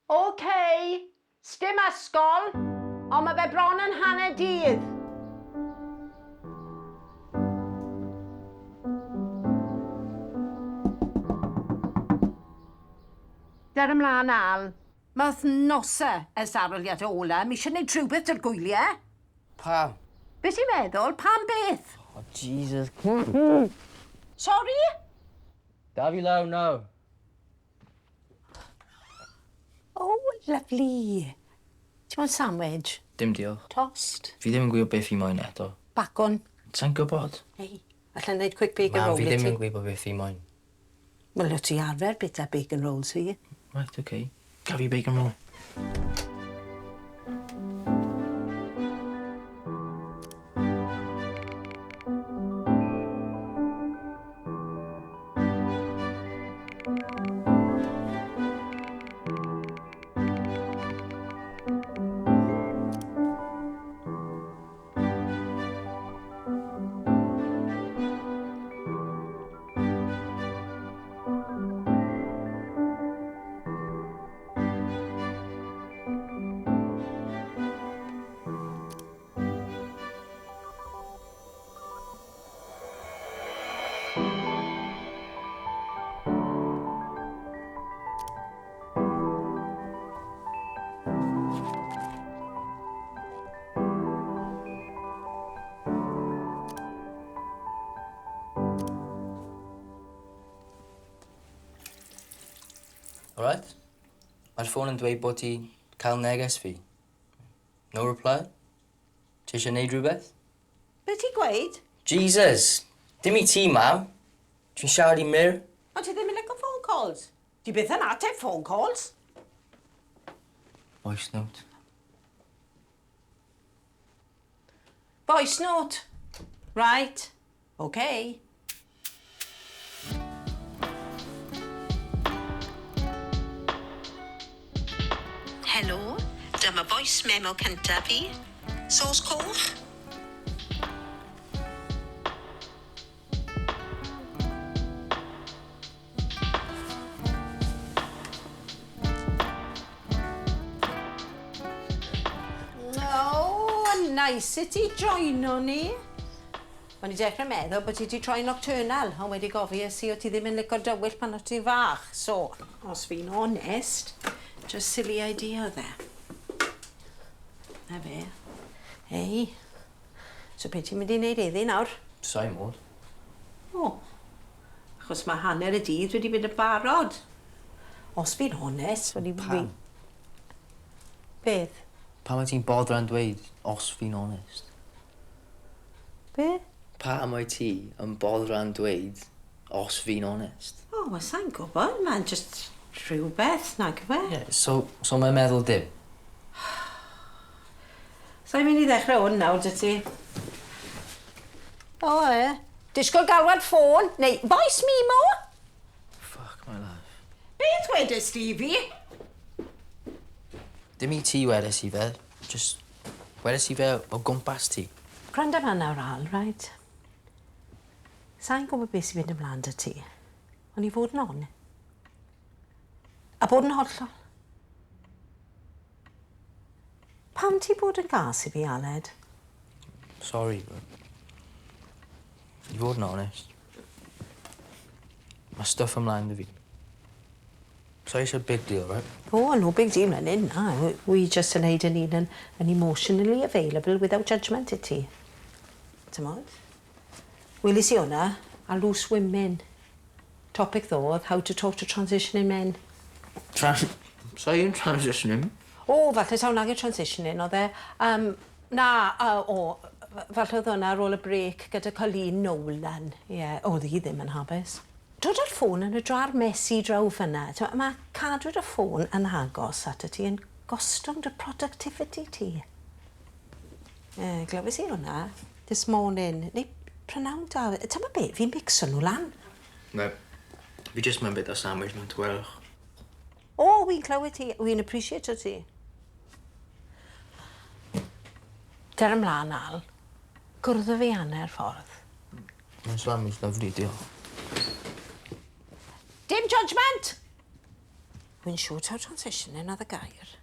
OK, sdim ysgol, ond mae fe bron yn hanner dydd. Der ymlaen, Al. Mae wythnosau ers arholiad ola, mi eisiau gwneud rhywbeth 'da'r gwyliau. Pam? Be ti'n meddwl? Pam beth? Oh, Jesus. Sori? Gaf i lawr nawr. Oh, lovely. Ti moyn sandwich? Dim diolch. Tost? Fi ddim yn gwybod beth fi moyn eto. Bacwn? Sai'n gwybod. Ei, alla i neud quick bacon Mam, roll fi i ti. ddim yn gwybod beth fi moyn. Wel, o' ti arfer bita bacon rolls fi. Right, okay. Gaf i bacon roll. Alright? Mae'r ffôn yn dweud bod ti cael neges fi. No reply? Ti eisiau neud rhywbeth? Be ti'n gweud? Jesus! Dim i ti, mam. Dwi'n siarad i Mir. Ond ti ddim yn licio phone calls. Ti byth yn ateb phone calls. Voice note. Voice note. Right. Okay. Helo, dyma voice memo cyntaf fi. Sos coch? Oh, nice i ti joino ni. O'n i dechrau meddwl bod ti 'di troi nocturnal, ond wedi gofies i o' ti ddim yn lico dywyll pan o' ti'n fach, so, os fi'n onest, just silly idea oedd e. Na fe. Ei, so be ti'n mynd i wneud heddi nawr? Sai mod. O, achos mae hanner y dydd wedi mynd yn barod. Os fi'n onest, o'n i... Pam? Beth? Pam wyt ti'n boddran dweud, os fi'n onest? Be? Pam wyt ti yn boddran dweud, os fi'n onest? O, wel, sai'n gwybod. Mae'n just rhywbeth, nag yw e? Yeah, so, so mae'n meddwl dim? Sai'n mynd i ddechrau hwn nawr, dy ti? O, e. Disgwyl galwad ffôn, neu voice memo? Fuck my life. Beth wedes di i fi? Dim i ti wedes i fe, just wedes i fe o gwmpas ti. Gwranda fan nawr, Al, right? Sai'n gwybod beth sy'n mynd ymlaen 'da ti, ond i fod yn on. A bod yn hollol. Pam ti bod yn gas i fi, Aled? Sorry, but... I fod yn onest, mae stuff ymlaen 'da fi. So eisiau big deal, right? Oh, no big deal yn hyn, na. Wi just yn neud yn un yn, yn emotionally available without judgment i ti. T'mod? Welis i hwnna a Loose Women. Topic ddo oedd how to talk to transitioning men. Trans... So i'n transitioning? O, falle taw nage transitioning oedd e. Um, na, uh, o, falle oedd hwnna ar ôl y break gyda Colleen Nolan. Ie, yeah, oedd hi ddim yn hapus. Dod â'r ffôn yn y drar messy draw fyna. Mae cadw dy ffôn yn agos at y ti yn gostwng dy productivity ti. E, glywes i hwnna this morning. Neu prynawn da. Ti'n be, fi'n mixo nhw lan. Ne, fi jyst mewn bit o sandwich mewn tywelwch. O, wi'n clywed ti. Wi'n appreciate o ti. Der ymlaen, Al. Gwrdd â fi hanner ffordd. Mae'n sandwich lyfli, diolch. Dim judgment! Wy'n siŵr taw transitioning oedd y gair.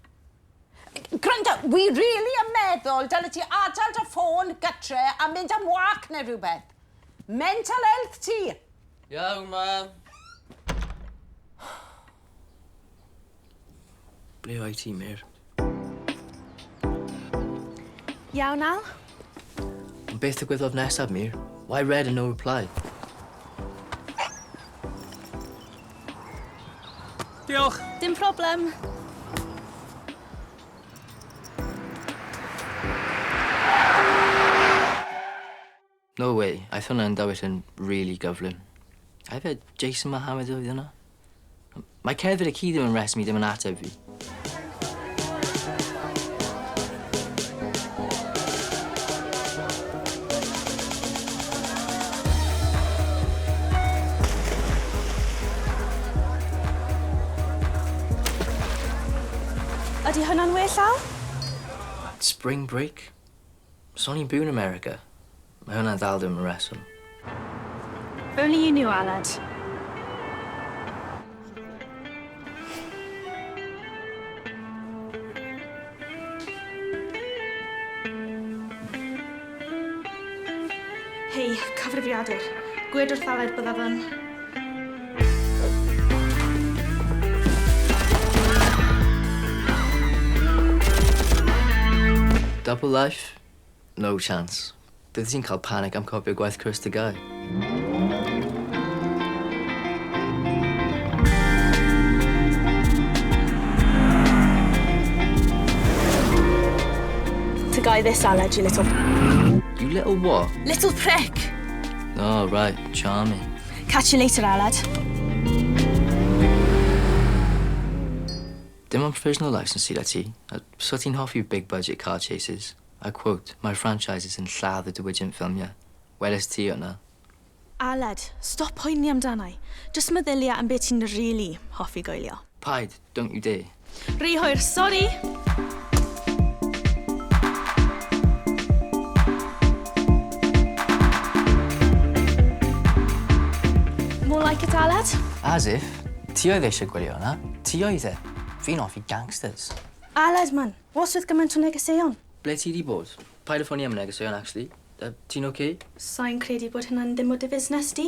Gwrando, wi really yn meddwl dyle ti adael dy ffôn gytre a mynd am walk neu rhywbeth. Mental health ti! Iawn, mam. Ble oedd ti, Mir? Iawn, Al? Ond beth ddigwyddodd nesaf, Mir? Why read and no reply? Diolch. Dim problem. No way. Aeth hwnna'n dywyll yn really gyflym. A hefyd, Jason Mohammed oedd hwnna? Mae cerdded y ci ddim yn reswm i ddim yn ateb fi. Ydy hwnna'n well, Al? Spring break? So ni'n byw yn America. Mae hwnna'n ddal ddim yn reswm. If only you knew, Aled. Hei, cyfrifiadur. Gwed wrth Aled byddaf yn... Double life? No chance. Bydde ti'n cael panic am copio gwaith Chris de Guy. To guy this, Aled, you little... You little what? Little prick! Oh, right. Charming. Catch you later, Aled. Dim ond provisional licence sydd â ti. A so ti'n hoffi big budget car chases. I quote, "My franchise yn lladd y diwydiant ffilmiau." Weles ti hwnna? Aled, stop poeni amdanau. Just meddylia am beth ti'n really hoffi gwylio. Paid, don't you dare. Rhy hwyr, sori! More like it, Aled? As if. Ti oedd eisiau gwylio hwnna. Ti oedd e. Fi'n hoffi gangsters. Aled, man, what's with gymaint o negeseuon? Ble ti di bod? Paid â phoeni am y negeseuon, actually. Ti'n okay? Sa'n credu bod hynna'n ddim o dy fusnes di.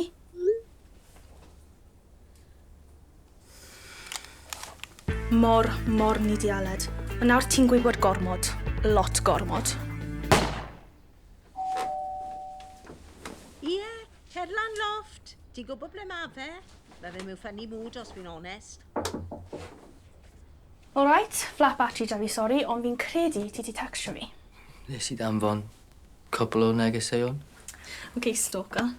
Mor, mor ni di Aled. Ond nawr ti'n gwybod gormod. Lot gormod. Ie, cer lan loft. Ti'n gwybod ble ma fe? Mae fe mewn funny mood os fi'n onest. All right, flat battery da fi, sori, ond fi'n credu ti ti textio fi. Nes i danfon cwpl o negeseuon. OK, stalker.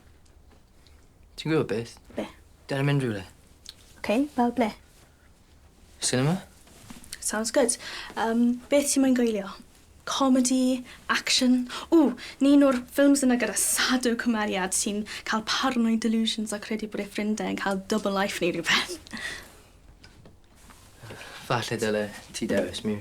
Ti'n gwybod beth? Be? Dere mynd rhywle. OK, fel ble? Cinema? Sounds good. Beth ti'n moyn gwylio? Comedy, action? Ww, un o'r ffilms yna gyda sado cymeriad sy'n cael paranoid delusions a credu bod ei ffrindiau yn cael double life neu rhywbeth. Falle dyle ti dewis mi.